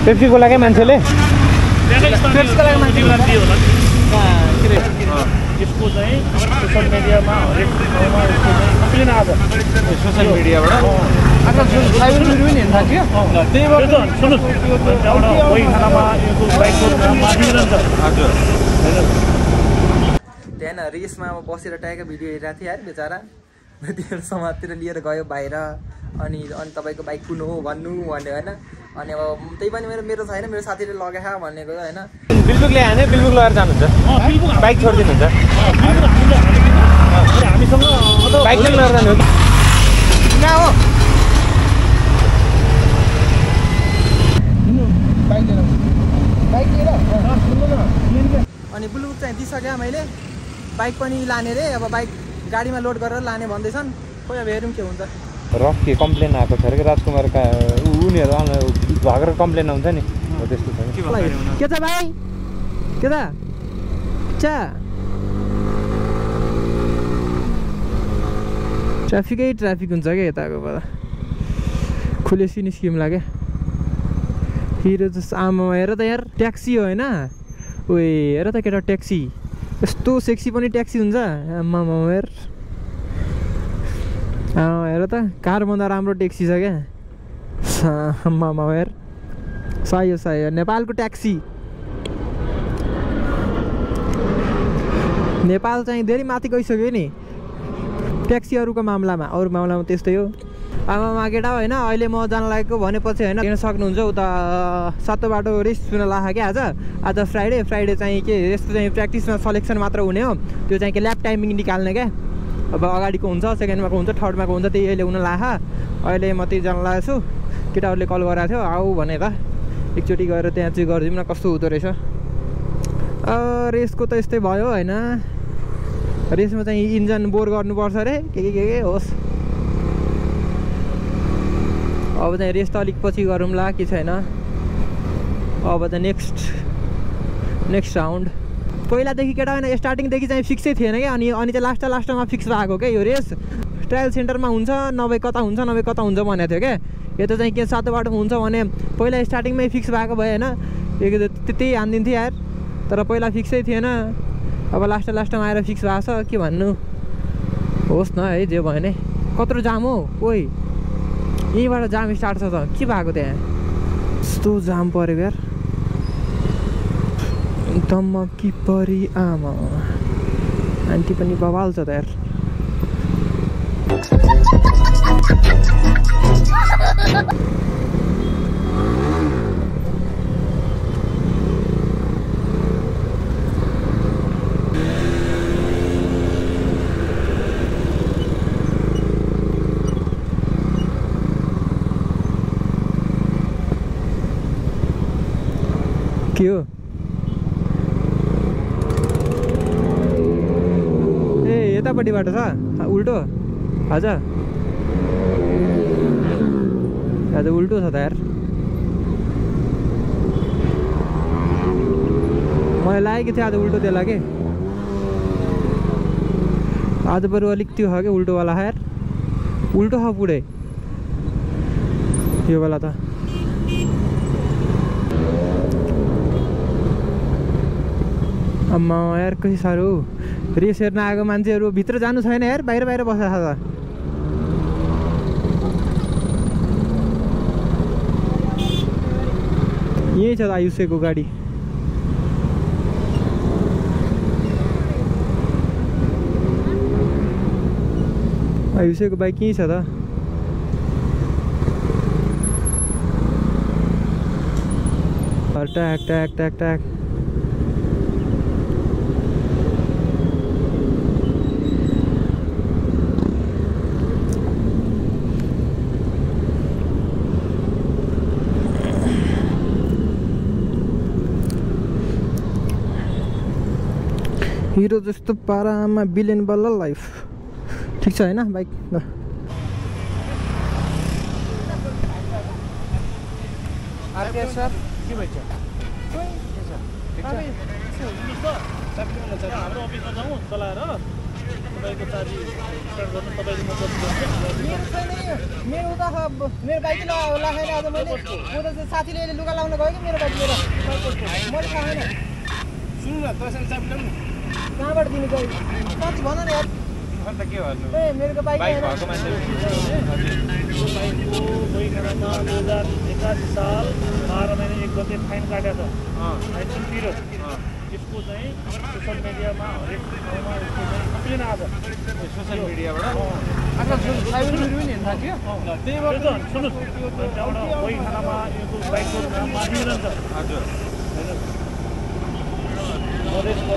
PepsiCo लागि मान्छेले यसको चाहिँ सोशल मिडियामा हरेक ठाउँमा यसको चाहिँ कम्प्लेन आउँछ सोशल मिडियाबाट त्यही भएर सुन्नुहोस् कोही खानामा यो बाइकको माथि रहन्छ हजुर त्यहाँ रेसमा अब बसेर ट्यागको भिडियो हेरिरहेको थिएँ यार बेचारा त्यो समाजतिर लिएर गयो बाहिर अनि तपाईँको बाइक कुन हो भन्नु भन्यो होइन अनि अब त्यही पनि मेरो छैन मेरो साथीले लगाए भनेको होइन बिल्कुल ल्यायो भने बिल्कुल लगाएर जानुहुन्छ बाइक छोडिदिनुहुन्छ हामीसँग बाइक लिएर जानु हो कि कहाँ हो अनि ब्लुटुथ चाहिँ दिइसकेँ मैले बाइक पनि लाने रे अब बाइक गाडीमा लोड गरेर लाने भन्दैछन् खोइ अब हेरौँ के हुन्छ रक्की कम्प्लेन आएको छ अरे कि राजकुमारका उनीहरू भगेर कम्प्लेन आउँछ नि हो त्यस्तो छ के छ भाइ के त चा ट्राफिक हुन्छ क्या यताकोबाट खुलेसी निस्किम लाग्यो हिरो जस्तो आमा हेर त यार ट्याक्सी हो होइन ओए हेर त केटा ट्याक्सी यस्तो सेक्सी पनि ट्याक्सी हुन्छ आमा हेर हेर त कारभन्दा राम्रो ट्याक्सी छ क्या आमा हेर सही नेपालको ट्याक्सी नेपाल चाहिँ धेरै माथि गइसक्यो नि ट्याक्सीहरूको मामलामा अरू मामलामा त्यस्तै हो आमामा केटा होइन अहिले म जान लागेको भनेपछि होइन हेर्न सक्नुहुन्छ उता सातो बाटो रेस सुन लाग्यो क्या आज फ्राइडे चाहिँ के यस्तो चाहिँ प्र्याक्टिसमा सलेक्सन मात्र हुने हो त्यो चाहिँ के ल्याप टाइमिङ निकाल्ने क्या अब अगाडिको हुन्छ सेकेन्डमाको हुन्छ थर्डमाको हुन्छ त्यही अहिले हुन लाग्यो अहिले म त्यही जान लागेको छु केटाहरूले कल गराएको थियो आऊ भने त एकचोटि गएर त्यहाँ चाहिँ गरिदिउँ न कस्तो हुँदो रहेछ रेसको त यस्तै भयो होइन रेसमा चाहिँ इन्जन बोर गर्नुपर्छ अरे के होस् अब चाहिँ रेस त अलिक पछि गरौँला कि छैन अब त नेक्स्ट राउन्ड पहिलादेखि केटा होइन स्टार्टिङदेखि चाहिँ फिक्सै थिएन क्या अनि चाहिँ लास्टमा फिक्स भएको क्या यो रेस ट्रायल सेन्टरमा हुन्छ नभए कता हुन्छ भनेको थियो क्या यो त चाहिँ के सातो बाटोमा हुन्छ भने पहिला स्टार्टिङमै फिक्स भएको भयो होइन त्यही हानिदिन्थ्यो यार तर पहिला फिक्सै थिएन अब लास्टमा आएर फिक्स भएको छ के भन्नु होस् न है जे भयो भने कत्रो जाम हो ओइ यहीँबाट जाम स्टार्ट छ त के भएको त्यहाँ यस्तो जाम परेको यार धम्मकी परी आमा आन्टी पनि बवाल छ त यार के हो ए यतापट्टिबाट छ उल्टो हजुर आज उल्टो छ त यार मलाई लागेको थियो आज उल्टो त्यसलाई के आज बरु अलिक त्यो छ क्या उल्टोवाला यार उल्टो छ पुरै यो वाला त अम्मा यार कति साह्रो रेस हेर्न आएको मान्छेहरू भित्र जानु छैन यार बाहिर बसेको छ त यही छ त आयुषको गाडी आयुषको बाइक यही छ त ट्याक ट्याक ट्याक ट्याक हिरो जस्तो पारामा बिलियन बल्ल लाइफ ठिक छ होइन बाइक ल आरके सर के भन्छ हाम्रो अफिसमा जाउँ चलाएर तपाईँको चाबी स्टार्ट गर्नु तपाईँले म मेरो उता मेरो बाइक लगाएन आज मैले म त साथीले लुगा लाउन गयो कि मेरो बाइक मेरो मैले खाएन सुन्नु न दर्शन चाबी ल्याउनु कहाँबाट दिनु गयो साथी भन न यार अन्त के भन्नु ए मेरो बाइक बाइक हैन भएको मान्छे यो बाइकको गइखानामा 2081 साल 12 महिना 1 गते फाइन काटेको छ फाइन पनि तिर्यो यसको चाहिँ सोसल मिडियामा हरेक ठाउँमा यसको चाहिँ कम्प्लेन आएको छ सोसल मिडियाबाट अच्छा साइबर भिडियो पनि हेर्न थाल्यो त्यही भएर सुन्नुहोस् त्यहाँबाट गइखानामा यो बाइकको नाममा निरञ्जन हजुर मधेस 48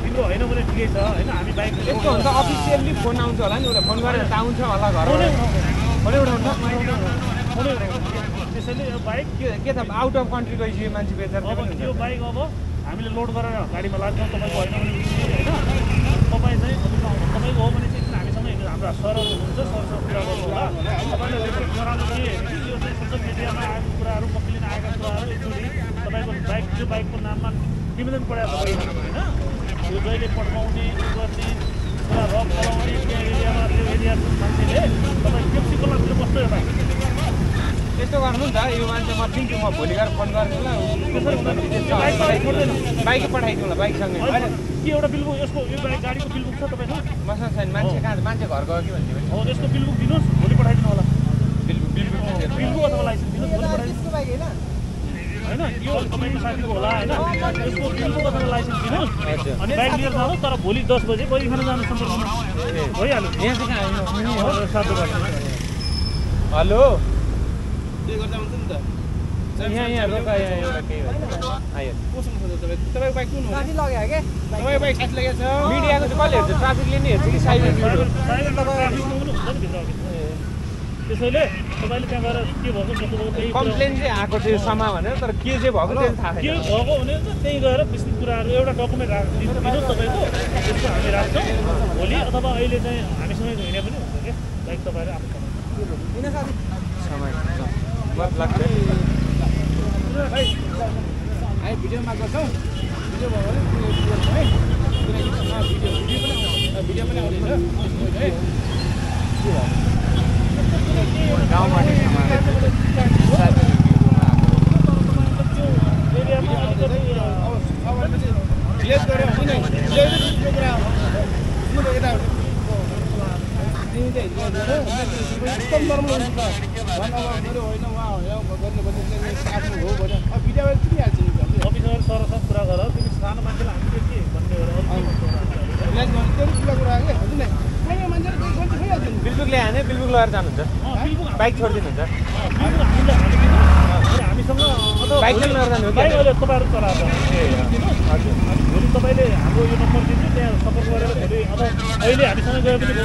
तिम्रो होइन भने ठिकै छ होइन हामी बाइक यस्तो हुन्छ अफिसियल्ली फोन आउँछ होला नि उसलाई फोन गरेर त आउँछ होला घरबाट फोनै उठाउँछ त्यसैले यो बाइक के त आउट अफ कन्ट्री गएपछि यो मान्छे बेचार अब यो बाइक अब हामीले लोड गरेर गाडीमा लाग्छौँ तपाईँको होइन भने तपाईँ चाहिँ तपाईँको हो भने चाहिँ हामीसँग हाम्रो सरहरू हुन्छ सरसँग कुरा गर्नु होला तपाईँले रिपोर्ट गराउनु के यो चाहिँ सोसियल मिडियामा आएको कुराहरू कम्प्लेन आएका कुराहरू एकचोटि तपाईँको बाइक त्यो बाइकको नाममा निवेदन पठाएको होइन यो जहिले पठाउने गर्ने कुरा रक चलाउने त्यो एरियामा त्यो एरियाको मान्छेले तपाईँ पेप्सीको लागि बस्नु यो बाइक यस्तो गर्नु नि त यो मान्छे म चिन्छु म भोलि गएर फोन गर्छु ल बाइक पठाइदिउँ ल बाइकसँगै के एउटा बिल बुक यसको यो बाइक गाडीको बिल बुक छ तपाईँसँग मसँग छैन मान्छे कहाँ मान्छे घर गयो कि भन्ने हो यसको बिल बुक दिनुहोस् भोलि पठाइदिनु होला बिल बिल बुक अथवा लाइसेन्स दिनुहोस् भोलि पठाइदिनु बाइक हैन होइन यो तपाईँको साथीको होला होइन यसको बिल बुक अथवा लाइसेन्स दिनुहोस् अनि बाइक लिएर जानुहोस् तर भोलि 10 बजे बडी खाना जानु सम्पर्क भइहाल्यो यहाँ चाहिँ कहाँ 7 बजे हेलो के गर्दा हुन्छ नि त यहाँ रोका यहाँ एउटा केही आयो कोसँग छ तपाईँको बाइक कुन हो साथी लग्यो के तपाईँको बाइक साथी लगेको छ मिडियाको चाहिँ कसले हेर्छ ट्राफिकले नि हेर्छ कि साइबर त्यसैले तपाईँले त्यहाँ गएर के भएको कम्प्लेन चाहिँ आएको थियो समा भनेर तर के चाहिँ भएको त्यो थाहा के छैन भएको भने त्यहीँ गएर विस्तृत कुराहरू एउटा डकुमेन्ट दिनुहोस् तपाईँको त्यसको हामी राख्छौँ भोलि अथवा अहिले चाहिँ हामीसँग हिँडे पनि हुन्छ क्या बाइक तपाईँहरू आफ्नो किन साथी लाग्छ हामी भिडियोमा गर्छौँ भिडियो भयो भने है भिडियो पनि आउँदैछ है गाउँमा क्लियर गरेर हुन्छ नि कुरा सुन्नु यता एकदम नर्मल हुन्छ मेरो होइन उहाँ गर्ने भने आफ्नो हो भने अब भिडियो किनिहाल्छ नि अफिसर सरसँग कुरा गर तिमी सानो मान्छेलाई हामीले के भन्ने त्यो ठुलो कुरा के हुन्छ नि कोही मान्छेले कोही भइहाल्छ नि बिलबुक ल्यायो भने बिलबुक लगाएर जानुहुन्छ बाइक छोडिदिनुहुन्छ हामीसँग बाइक चाहिँ लिएर जानु हो बाइक अहिले तपाईँहरू चलाएको हजुर भोलि तपाईँले हाम्रो यो नम्बर दिन्छु त्यहाँ सम्पर्क गरेर भोलि अथवा अहिले हामीसँग गयो भने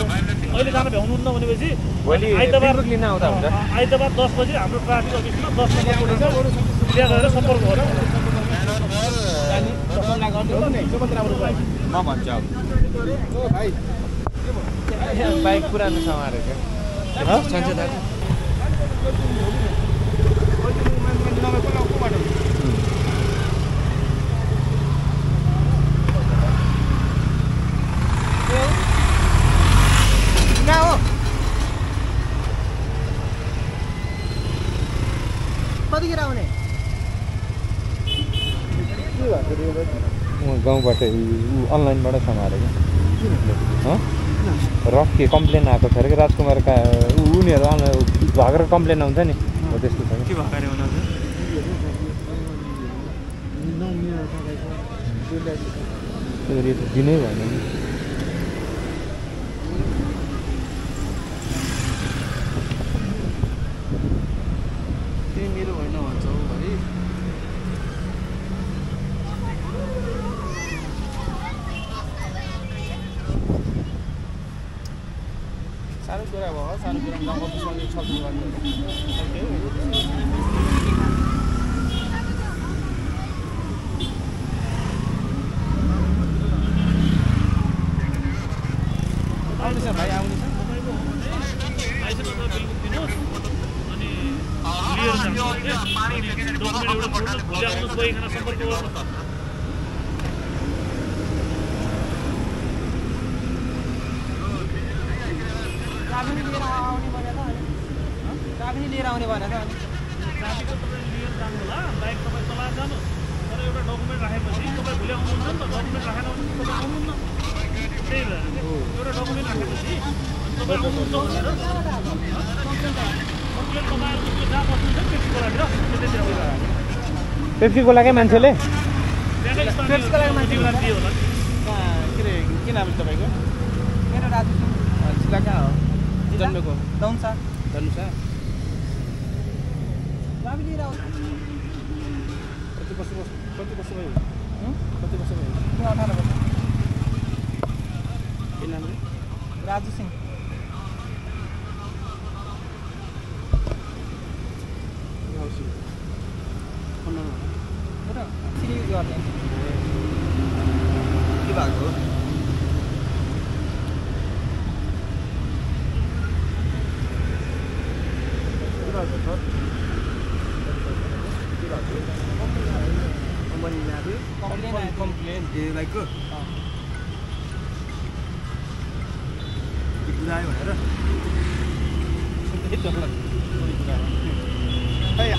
अहिले जान भ्याउनुहुन्न भनेपछि भोलि आइतबार लिन आउँदा हुन्छ आइतबार 10 बजे हाम्रो ट्राफिक अफिसमा 10 नम्बर त्यहाँ गएर सम्पर्क गर म भन्छु अब बाइक पुरानो समाएर क्या कहाँ हो कतिखेर आउने गाउँबाट अनलाइनबाट समाएर क्या रफ के कम्प्लेन आएको छ अरे कि राजकुमारका उनीहरू भएर कम्प्लेन आउँछ नि हो त्यस्तो छ के भएर दिनै भएन नि त्यही मेरो होइन भन्छ हौ भाइ सानो कुरा भयो सानो कुरा अफिसमा छलफल गर्नु आउनेछ भाइ आउनेछ लाइसेन्स अथवा बिल बुक दिनुहोस् अनि लिएर जानुहोस् डकुमेन्ट एउटा छोड्नुहोस्, भोलि आउनुहोस्, गइकन सम्पर्क गर्नुहोस् न। ट्राफिक लिएर आउने भनेर त अनि ट्राफिकको तपाईँ लिएर जानु होला, बाइक तपाईँ चलाएर जानुहोस्, तर एउटा डकुमेन्ट राखेपछि तपाईँ भोलि आउनुहुन्छ नि त, डकुमेन्ट राखेर आउनुहुन्छ तपाईँ आउनुहुन्न। त्यही भएर एउटा डकुमेन्ट राखेपछि तपाईँ आउनुहुन्छ भनेर कम्प्लेन तपाईँहरूको त्यो जहाँ बस्नुहुन्छ नि पेप्सीको लागि त्यतिर गएर पेप्सीको लागि मान्छेले पेप्सीको लागि मान्छे दियो होला। के नाम छ तपाईँको? मेरो राजु सिंह। जिल्ला कहाँ हो? जन्मेको? दौसा। धनुषा। ट्राफिक लिएर आउँछ। कति वर्ष भयो? कति वर्ष भयो? 18 वर्ष। के नाम हो? राजु सिंह। फोन नम्बर श्री गर्ने के भएको? कम्प्लेन बाइकको बुझायो भनेर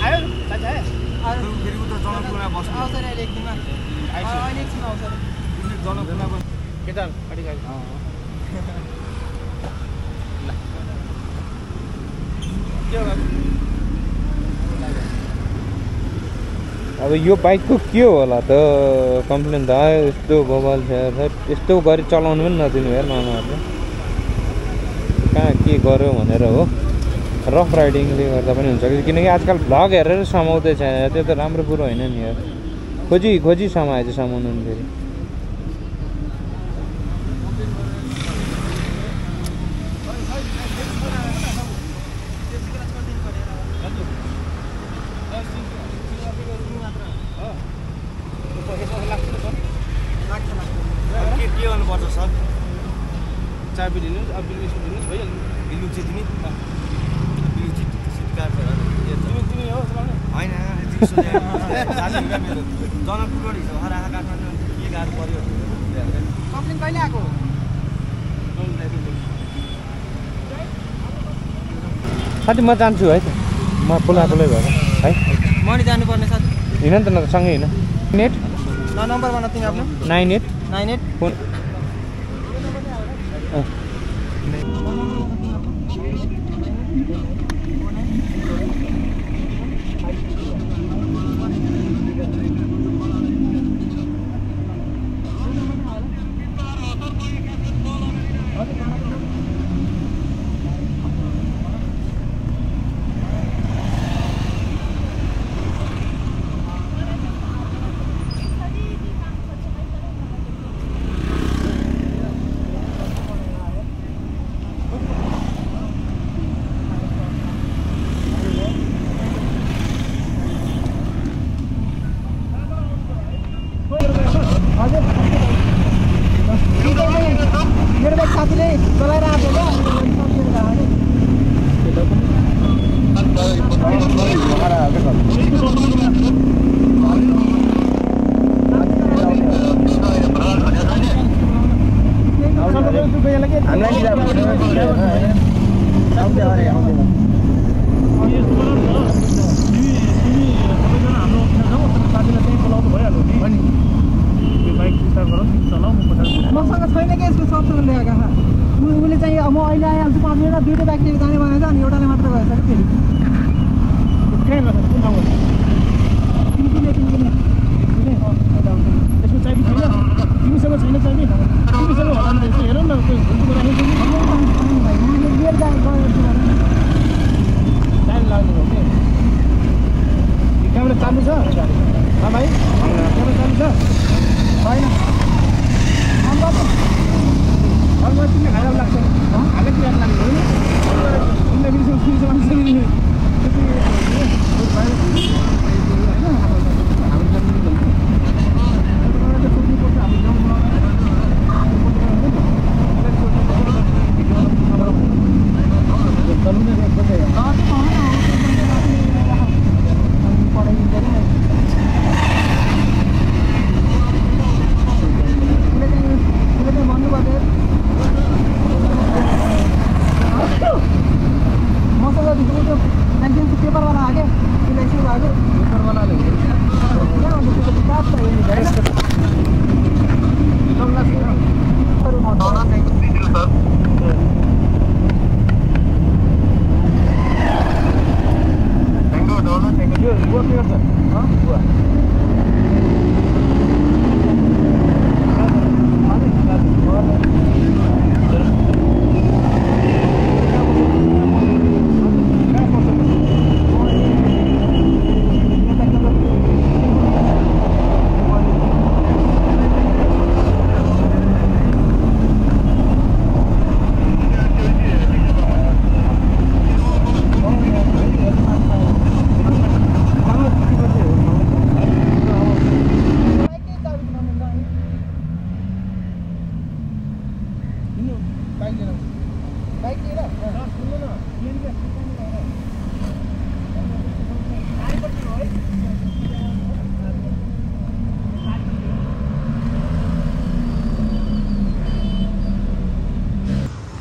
आयो साथी आयो फेरि उता जनकपुरमा बस्नु आउँछ नि अहिले एक दिनमा अहिले एकछिन आउँछ जनकपुरमा केटा अलिक आयो के हो अब यो बाइकको के होला त कम्प्लेन त आयो यस्तो बवाल छ यार यस्तो गरी चलाउनु पनि नदिनु यार मामाहरूले कहाँ के गर्यो भनेर हो रफ राइडिङले गर्दा पनि हुन्छ कि किनकि आजकल भ्लग हेरेर समाउँदैछ त्यो त राम्रो कुरो होइन नि यार खोजी समाएछ समाउनु नि फेरि के गर्नुपर्छ सर चाबी दिनुहोस् अब बिल दिनुहोस् भइहाल्यो बिल चाहिँ दिने बिल कार्ड तिमी हो होइन मेरो जनकपुरबाट हिजो भएर आएको काठमाडौँ के गाह्रो पऱ्यो कम्प्लेन कहिले आएको साथी म जान्छु है त म पुलापुलै भएर है म नि जानुपर्ने साथी हिँड नि त न त सँगै हिँड नेट नम्बर भन तिमी आफ्नो 98 फोन मेरो बाइक साथीले चलाएर आएको मसँग छैन कि यसको सबसँग ल्याएका उसले चाहिँ म अहिले आइहाल्छु 5 मिनटमा दुईवटा बाइक लिएर जाने भनेको छ अनि एउटाले मात्र गएछ कि फेरि यसको चाबी छैन तिमीसँग छैन चाबी तिमीसँग होला नि त हेर न क्यामेरा चालु छ भाइ क्यामेरा चालु छ होइन तिमीले खाएर लाग्छ हालै के याद लाग्छ पढाइ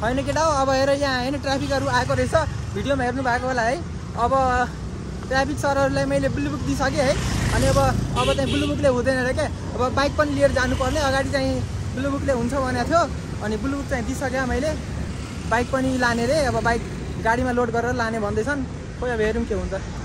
होइन केटा हो अब हेर यहाँ होइन ट्राफिकहरू आएको रहेछ भिडियोमा हेर्नु भएको होला है अब ट्राफिक सरहरूलाई मैले ब्लु बुक दिइसकेँ है अनि अब चाहिँ ब्लु बुकले हुँदैन अरे क्या अब बाइक पनि लिएर जानुपर्ने अगाडि चाहिँ ब्लु बुकले हुन्छ भनेको थियो अनि ब्लु बुक चाहिँ दिइसकेँ मैले बाइक पनि लाने रे अब बाइक गाडीमा लोड गरेर लाने भन्दैछन् खोइ अब हेरौँ के हुन्छ